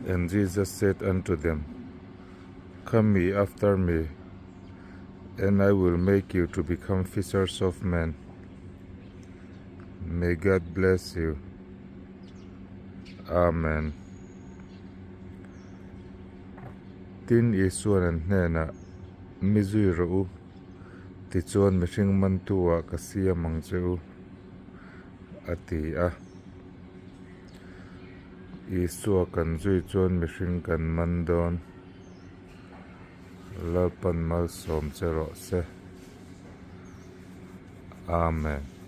And Jesus said unto them, Come ye after me, and I will make you to become fishers of men. May God bless you. Amen. Tin, Isua'n an hnenah, Mi zui rawh u, tichuan mihring mantu-ah ka siam ang che u, a ti a. Isua kan zui chuan mihring kan man dawn. Lalpan malsawm che rawh se. Amen.